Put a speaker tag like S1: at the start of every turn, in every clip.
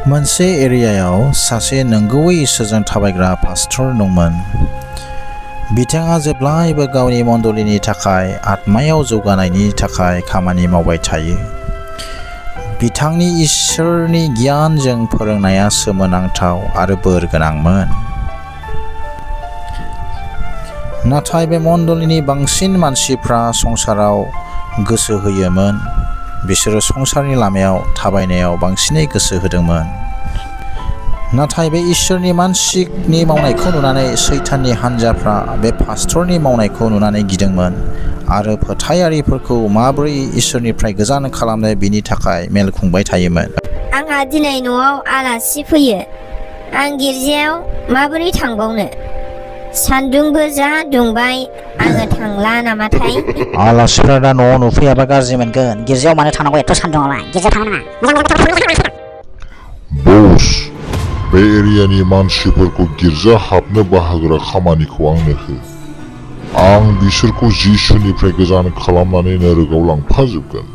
S1: मोनसे एरियायाव सासे नंगुबै इसोरजों थाबायग्रा पास्टर दंमोन। बिथाङा जेब्लायबो गावनि मण्डलीनि थाखाय आत्मायाव जौगानायनि थाखाय खामानि मावबाय थायो। बिथांनि इसोरनि गियानजों फोरोंनाया सोमोनांथाव आरो बोर गोनांमोन। नाथाय बे मण्डलीनि बांसिन मानसिफ्रा संसाराव गोसो होयोमोन। बिसोरो संसारनि लामायाव थाबायनायाव बांसिनै गोसो होदोंमोन। नाथाय बे इसोरनि मानसिनि मावनायखौ नुनानै सैताननि हानजाफ्रा बे पास्टरनि मावनायखौ नुनानै गिदोंमोन आरो फोथायारिफोरखौ माबोरै इसोरनिफ्राय गोजान खालामनो बिनि थाखाय मेल खुंबाय थायोमोन।
S2: आंहा दिनै न'आव आलासि फैयो। आं गिर्जायाव माबोरै थांबावनो? सान्दुंबो जा दुंबाय, आङो थांला नामाथाय?
S3: आलासिफ्रा दा न'आव नुफैयाबा गाज्रि मोनगोन। गिर्जायाव मानो थांनांगौ एथ' सान्दुंआवलाय? गिर्जायाव थांनो नाङा।
S4: बस, बे एरियानि मानसिफोरखौ गिर्जा हाबनो बाहागोरा खामानिखौ आंनो हो। आं बिसोरखौ जिसुनिफ्राय गोजान खालामनानै नोरोगाव लांफाजोबगोन।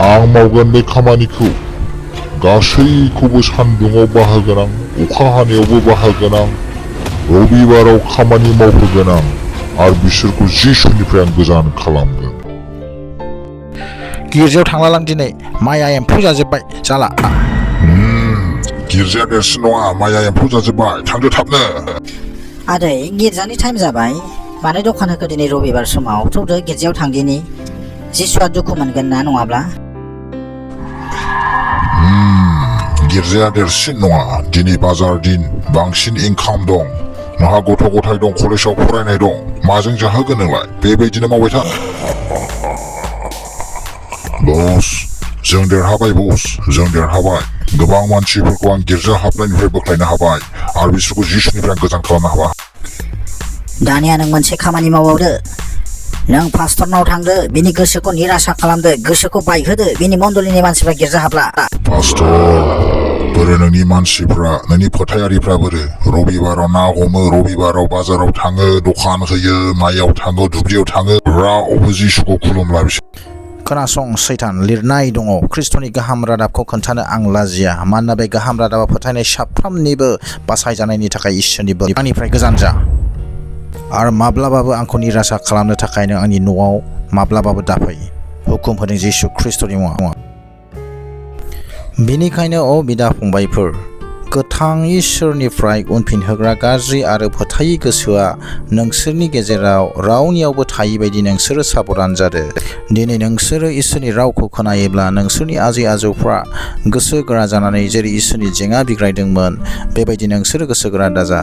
S4: आं मावगोन बे खामानिखौ। गासैखौबो सान्दुङाव बाहागोन आं, अखा हानायावबो बाहागोन आं, रबिबाराव खामानि मावहोगोन आं आरो बिसोरखौ जिसुनिफ्राय आं गोजान खालामगोन।
S1: गिर्जायाव थांलालां दिनै, माइआ एम्फौ जाजोब्बाय, जाला।
S4: गिर्जाया देरसिन नङा, माइआ एम्फौ जाजोब्बाय, थांदो थाबनो।
S3: आदै, गिर्जानि टाइम जाबाय। मानो दखान होखो दिनै रबिबार समाव? थौदो गिर्जायाव थांदिनि। जिसुआ दुखु मोनगोन ना नङाब्ला?
S4: गिर्जाया देरसिन नङा, दिनै बाजार दिन, बांसिन इनकाम दं। नोंहा गथ' गथाय दं, कलेजाव फरायनाय दं, माजों जाहोगोन नोंलाय? बेबायदिनो मावबाय था। बस, जों देरहाबाय बस, जों देरहाबाय। गोबां मानसिफोरखौ आं गिर्जा हाबनायनिफ्राय बोख्लायनो हाबाय आरो बिसोरखौ जिसुनिफ्राय गोजान खालामनो हाबाय।
S3: दानिया नों मोनसे खामानि मावबावदो। नों पास्टरनाव थांदो, बिनि गोसोखौ निराशा खालामदो, गोसोखौ बायहोदो। बिनि मण्डलीनि मानसिफ्रा गिर्जा हाबला।
S4: पास्टर, बोरो नोंनि मानसिफ्रा, नोंनि फोथायारिफ्रा बोरो? रबिबाराव ना हमो, रबिबाराव बाजाराव थाङो, दखान होयो, माइयाव थाङो, दुब्लियाव थाङो, रावबो जिसुखौ खुलुमला बिसोर।
S1: खोनासं सैतान, लिरनाय दङ, ख्रिस्ट'नि गाहाम रादाबखौ खोन्थानो आं लाजिया। मानोना बे गाहाम रादाबा फोथायनाय साफ्रोमनिबो बासायजानायनि थाखाय इसोरनि बोर। आंनिफ्राय गोजान जा आरो माब्लाबाबो आंखौ निराशा खालामनो थाखाय नों आंनि न'आव माब्लाबाबो दाफै। हुकुम होदों जिसु ख्रिस्ट'नि मुङाव। बेनिखायनो बिदा फंबायफोर, गोथां इसोरनिफ्राय उनफिनहोग्रा गाज्रि आरो फोथायि गोसोआ नोंसोरनि गेजेराव रावनियावबो थायि बायदि नोंसोरो साबधान जादो। दिनै नोंसोरो इसोरनि रावखौ खोनायोब्ला नोंसोरनि आजै आजौफ्रा गोसो गोरा जानानै जेरै इसोरनि जेंना बिग्रायदोंमोन, बेबायदि नोंसोरो गोसो गोरा दाजा।